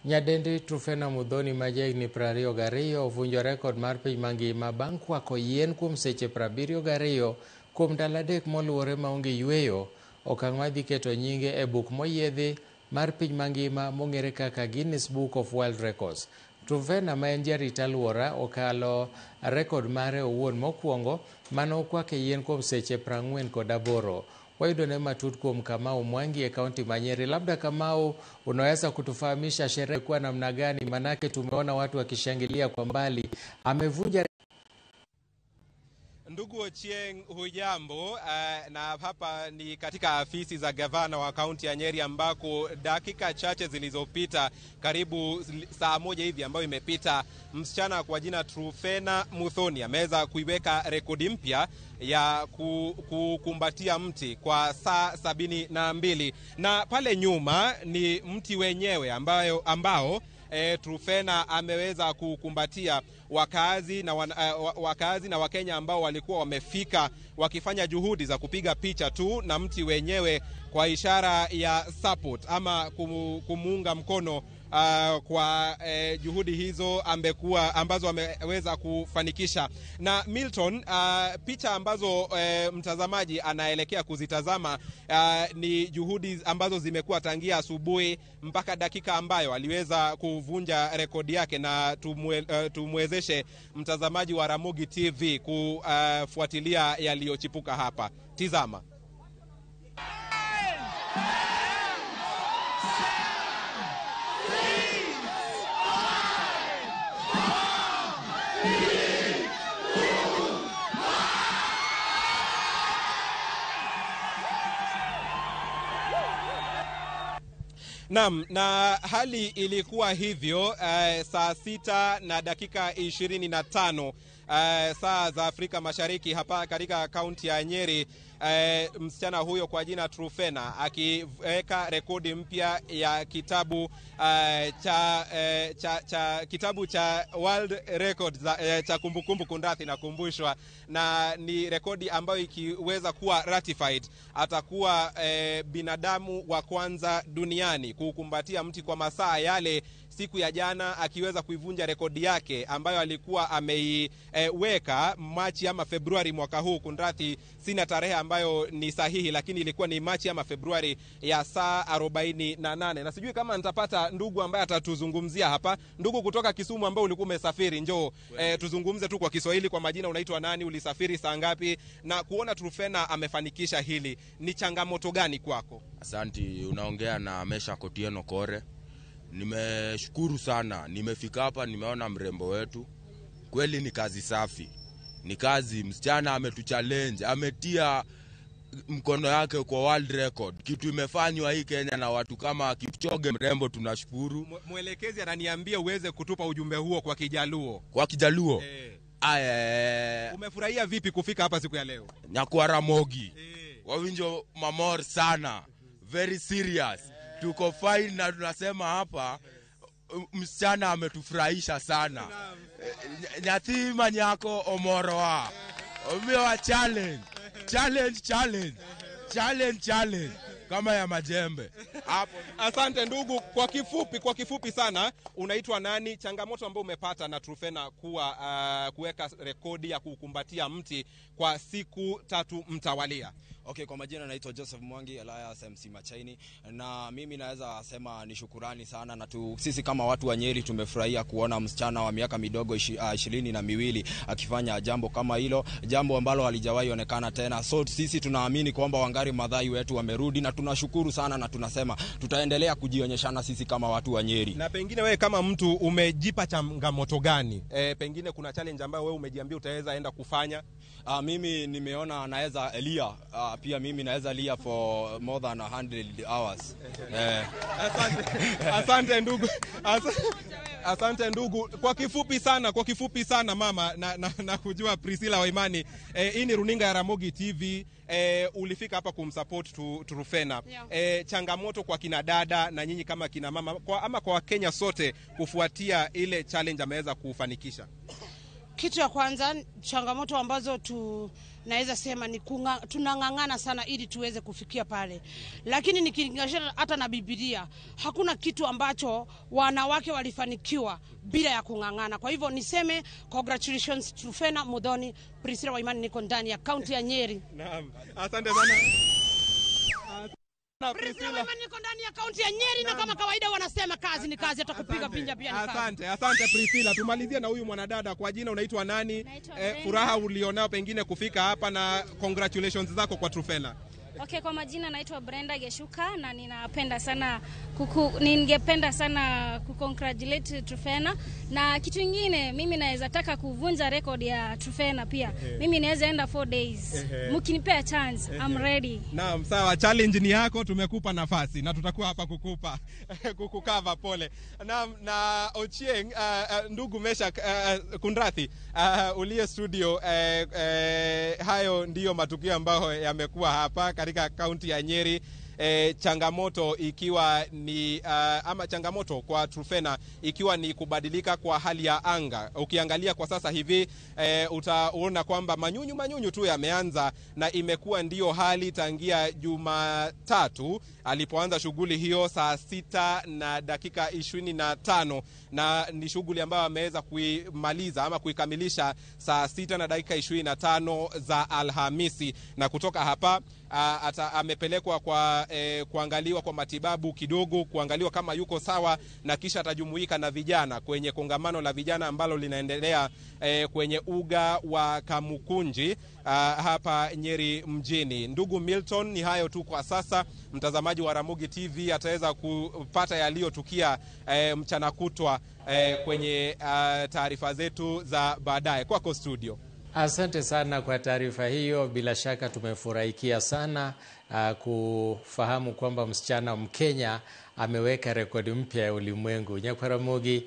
Nyadendi Truphena Muthoni ma jahigni 22 ovunjo rekod mar piny mangima bang' kwako yien kuom seche 72 kuom ndalo 3 moluwore maonge yweyo, okang' madhi keto nyinge e buk moyiedhi mar piny mangima mong'ere kaka Guinness Book of World Records. Truphena ma en jarit alwora okalo rekod mare owuon mokwongo mane okwake yien kuom seche 48. Wayudone matut kuom Kamau Mwangi e kaunti ma Nyeri. Labda Kamau, unaweza kutufahamisha sherehe kuwa namna gani? Manake tumeona watu wakishangilia kwa mbali. Amevunja. Ndugu Ochieng, hujambo? Na hapa ni katika afisi za gavana wa kaunti ya Nyeri ambako dakika chache zilizopita, karibu saa moja hivi ambayo imepita, msichana kwa jina Truphena Muthoni ameweza kuiweka rekodi mpya ya kukumbatia mti kwa saa 72, na pale nyuma ni mti wenyewe ambao Truphena ameweza kukumbatia. Wakazi na Wakenya ambao walikuwa wamefika wakifanya juhudi za kupiga picha tu na mti wenyewe kwa ishara ya support ama kumuunga mkono kwa juhudi hizo ambazo ameweza kufanikisha. Na Milton, picha ambazo mtazamaji anaelekea kuzitazama ni juhudi ambazo zimekuwa tangia asubuhi mpaka dakika ambayo aliweza kuvunja rekodi yake, na tumwezeshe mtazamaji wa Ramogi TV kufuatilia yaliyochipuka hapa. Tizama. Naam, na hali ilikuwa hivyo saa 6:25 saa za Afrika Mashariki hapa katika kaunti ya Nyeri. Msichana huyo kwa jina Truphena akiweka rekodi mpya ya kitabu cha kitabu cha World Records cha kumbukumbu kundathi na kumbushwa, na ni rekodi ambayo ikiweza kuwa ratified atakuwa binadamu wa kwanza duniani kukumbatia mti kwa masaa yale siku ya jana, akiweza kuivunja rekodi yake ambayo alikuwa ameiweka Machi ama Februari mwaka huu. Kunrathi, sina tarehe ambayo ni sahihi, lakini ilikuwa ni Machi ama Februari ya saa 48. Na sijui kama nitapata ndugu ambaye atatuzungumzia hapa. Ndugu kutoka Kisumu ambao ulikuwa umesafiri, njoo tuzungumze tu kwa Kiswahili. Kwa majina unaitwa nani, ulisafiri saa ngapi, na kuona Truphena amefanikisha hili ni changamoto gani kwako? Asanti, unaongea na Mesha Kotieno Kore. Nimeshukuru sana, nimefika hapa, nimeona mrembo wetu. Kweli ni kazi safi, ni kazi. Msichana ametuchallenge, ametia mkono yake kwa world record. Kitu imefanywa hii Kenya na watu kama Kipchoge mrembo, tunashukuru. Mwelekezi ananiambia uweze kutupa ujumbe huo kwa Kijaluo. Kwa Kijaluo? Umefurahia vipi kufika hapa siku ya leo? Nyakuwa Ramogi. Wawinjo mamor sana. Very serious. Tuko fine na tunasema hapa msichana ametufurahisha sana. Nyathi manyako omoroa. Omiwa challenge. Challenge, challenge. Challenge, challenge. Kama ya majembe. Hapo. Asante ndugu, kwa kifupi sana, unaitwa nani? Changamoto ambayo umepata na Truphena kuwa kuweka rekodi ya kukumbatia mti kwa siku 3 mtawalia. Okay, kwa majina naitwa Joseph Mwangi Elias MC Machaini, na mimi naweza sema ni shukurani sana, na sisi kama watu wa Nyeri tumefurahia kuona msichana wa miaka midogo 22 akifanya jambo kama hilo, jambo ambalo halijawahi onekana tena. So sisi tunaamini kwamba Wangari Maathai wetu wamerudi, na tunashukuru sana, na tunasema tutaendelea kujionyeshana sisi kama watu wa Nyeri. Na pengine wewe kama mtu umejipa changamoto gani? Pengine kuna challenge ambayo wewe umejiambia utaweza enda kufanya? Mimi nimeona naweza lia, pia mimi naweza lia for more than 100 hours. Asante ndugu. Asante ndugu. Kwa kifupi sana mama, na kujua Priscilla Waimani, hii ni runinga ya Ramogi TV. Ulifika hapa kumsupport Truphena. Yeah. Changamoto kwa kina dada na nyinyi kama kina mama, ama kwa Wakenya sote kufuatia ile challenge ameweza kufanikisha. Kitu ya kwanza, changamoto ambazo tunaweza sema ni tunang'ang'ana sana ili tuweze kufikia pale, lakini nikilinganisha hata na Biblia, hakuna kitu ambacho wanawake walifanikiwa bila ya kung'ang'ana. Kwa hivyo niseme congratulations Truphena Muthoni. Priscilla Waimani, niko ndani ya kaunti ya Nyeri. Naam, asante sana. Priscilla Waimani, niko ndani ya kaunti ya Nyeri, na kama kawaida wanasema kazi ni kazi, hata kupiga pinja pia ni kazi. Asante, asante Priscilla. Tumalizie na huyu mwanadada, kwa jina unaitwa nani? Naitwa Brenda. Furaha ulionao pengine kufika hapa na congratulations zako kwa Truphena. Okay, kwa majina naitwa Brenda Geshuka na ninapenda sana ningependa sana kucongratulate Truphena, na kitu ingine mimi naweza taka kuvunja record ya Truphena pia. Mimi naweza enda 4 days. Mkinipea chance, I'm ready. Naam, sawa, challenge ni yako, tumekupa nafasi na tutakuwa hapa kukupa kukukava pole. Naam, na Ochieng, ndugu Meshak, Kunrathi, uliye studio, hayo ndiyo matukio ambayo yamekuwa hapa katika kaunti ya Nyeri. Changamoto ikiwa ni ama changamoto kwa Truphena ikiwa ni kubadilika kwa hali ya anga. Ukiangalia kwa sasa hivi utaona kwamba manyunyu manyunyu tu yameanza, na imekuwa ndiyo hali tangia Jumatatu alipoanza shughuli hiyo saa 6:25, na ni shughuli ambayo ameweza kuimaliza ama kuikamilisha saa 6:25 za Alhamisi, na kutoka hapa amepelekwa kwa kuangaliwa kwa matibabu kidogo, kuangaliwa kama yuko sawa, na kisha atajumuika na vijana kwenye kongamano la vijana ambalo linaendelea kwenye uga wa Kamukunji hapa Nyeri mjini. Ndugu Milton, ni hayo tu kwa sasa. Mtazamaji wa Ramogi TV ataweza kupata yaliyotukia mchana kutwa kwenye taarifa zetu za baadaye. Kwako studio. Asante sana kwa taarifa hiyo. Bila shaka tumefurahikia sana kufahamu kwamba msichana Mkenya ameweka rekodi mpya ya ulimwengu. Nyakwaramogi.